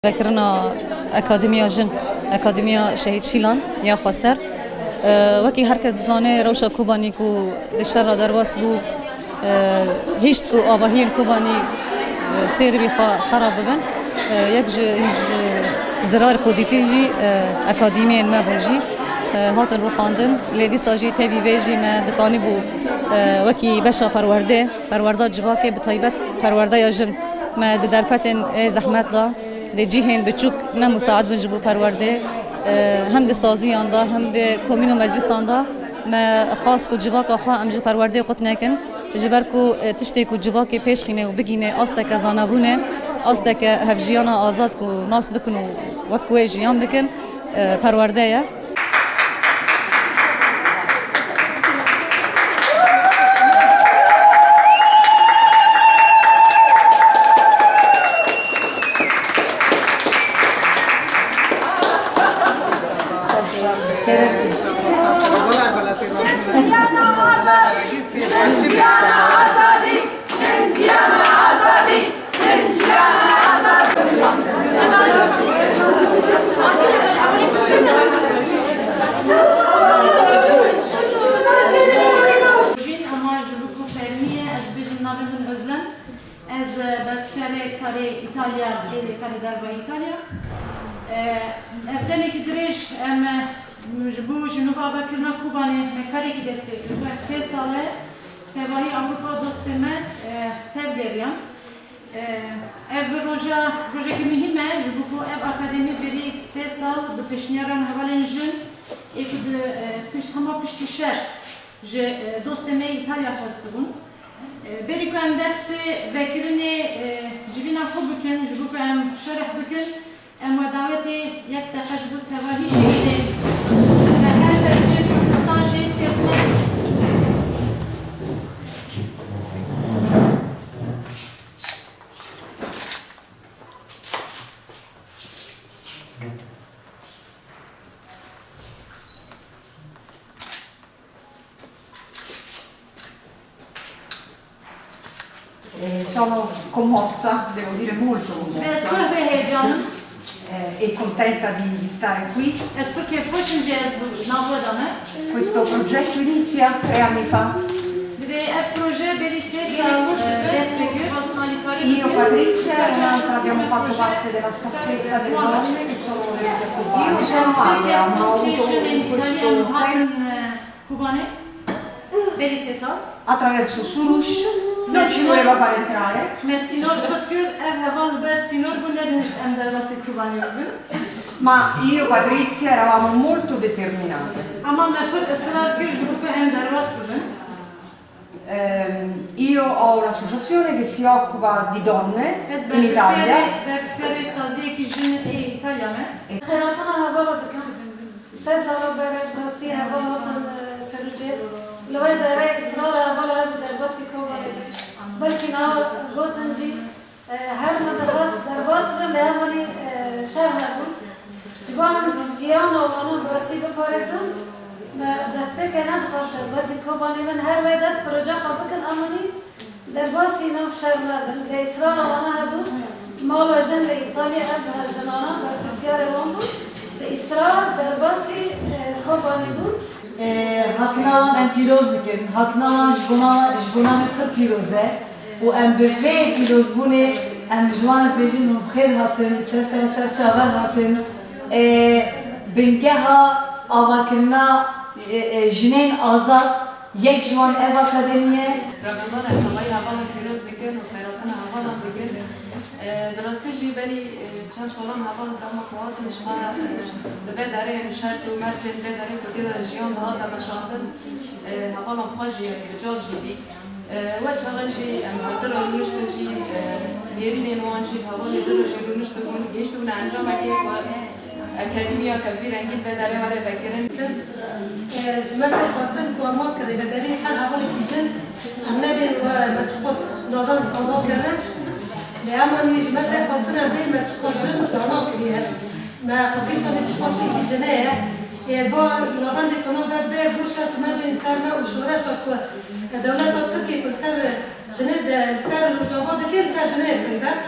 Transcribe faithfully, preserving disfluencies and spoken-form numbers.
Vekirina Akademiya Jin, Akademiya Şehîd Şîlan ya Xweser. E, wekî her kes dizane, rewşa Kobanî ku di şer re derbas bû, e, hişt ku avahiyên Kobanî, e, sêribî xwe xera bibin. E, yek ji, ji zirar ku dîtî jî, e, akademiyên me bû jî, e, hatin rûxandin. Lê dîsa jî tevî vê jî me dikanîbû, e, wekî beşa perwerdê, perwerda civakê, bi taybet perwerdeya jin, me di derfetên ê zehmet de, di cihên biçûk ne musaid bin ji bo perwerdê, e, hem di saziyan de, hem di komîn û meclisan de me xwest ku civaka xwe em ji perwerdê qut nekin. Ji ber ku, e, tiştê ku civakê pêş xîne û bigîne asteke zanebûnê, asteke hevjiyana azad ku nas bikin û wek wê jiyan bikin, e, perwerde ye. Jîn, ama ji bo ku fermî ye, ez bêjim navê min Özlem. Ez, e, berpirsiyarê karê Îtalya, êdî karê derva Îtalya. E, ev demekî dirêj em, e, ji bo ji nû ve avakirina Kobanê me karekî dest pê kir. Ev sê sal e tevahî Ewropa dostê me, e, tevgeriyan. E, ev roja, rojekî muhîm e, ji bo ku ev akademî berî sê sal bi pêşniyara hevalên jin ê ku di, e, pişt, hema piştî şer ji, e, dostê me yê Îtalya xwestibûn. E, berî ku em dest pê vekirinê, e, civîna xwe bikin, ji bo ku em şerh bikin, em we dawetê yek deqe ji bo tevahî şehîdên li her perçê Kurdistan jê dikevin. Eh, sono commossa, devo dire molto commossa. Bes, pir vê heyecanım. Eh, e contenta di, di stare qui. Ez pir kêfxweş im jî ez bi nav we de me. Questo progetto inizia tre anni fa. Divê ev proje berî sê sal, eh, dest pê kir. Io, Patrizia e un'altra abbiamo fatto parte della staffetta delle donne che sono venuti a Kobane. Io, Patrizia, ma ho avuto questo tempo. Kobanê, berî sê sal. Attraverso Surush, non ci voleva far entrare. Me sînor qut kir, ev heval li ber sînor bû, nedihişt em derbasî Kobanê bibin. Ma io, Patrizia, eravamo molto determinate. Ama me pir israr kir ji bo ku em derbas bibin. Ehm, io ho un'associazione che si occupa di donne in Italia. Ez berpirsiyarê, berpirsiyarê saziyekî jin ê Îtalya me. Xêratina hevala dikim. Sê sala berê bi rastî heval hatin, e, Sirûcê. Li wê derê îsrara hevala hebû derbasî Kobanê. Belkî niha gotin jî, e, her me dixwest derbas bin, lê hemanî, e, şer hebû. Ji bo em jiyana wana bi rastî biparêzin, me destpêkê nedixwest derbasî Kobanê bin. Her wê dest proje xwe bikin, hemanî derbasî nav şer nebin, lê îsrara wana hebû. Mala jin li Îtalya ev jinana berpirsiyarê wan bû. Bi îsrar derbasî, e, Kobanê bûn. E, hatina wan em pîroz dikin. Hatina wan ji bona, ji bona me pir pîroz e. Û em bi vê pîrozbûnê em ji wan re dibêjin hûn bi xêr hatin, ser ser ser çavan hatin. E, bingeha avakirina, e, e, jinên azad, yek ji wan ev akademî ye. Remezan, em hemay hevalan pîroz dikin û xêratina hevalan dikin. E, bi rastî jî berî, e, çend salan heval dema ku hatin ji me re, e, li vê derê, em şert û mercên vê derê ku tê de jiyan dihate meşandin, e, hevalan bi xwe jî, yanî bi car jî dî. E, we çaxê jî em li vir re rûniştin jî, e, nêrînên wan jî, hevalên vir re jî rûniştibûn, gihîştibûne encamekê ku Akademiya Kelbî Rengîn vê derê were vekirin. E, ji me tê xwestin ku em wan kirî, li berî her hevalekî jin em nebên we me çiqas navend ava kirin. Lê hemanî ji me tê xwestin em bê me çiqas jin zana kiriye. Me xwe gihîştane çiqas îşî jinê ye. Ê, bo navendê ku navend bê, bû şert û mercên ser me û şoreşa ku dewleta Tirkiyê ku ser jinê de, ser Rojava dike, ser jinê taybet.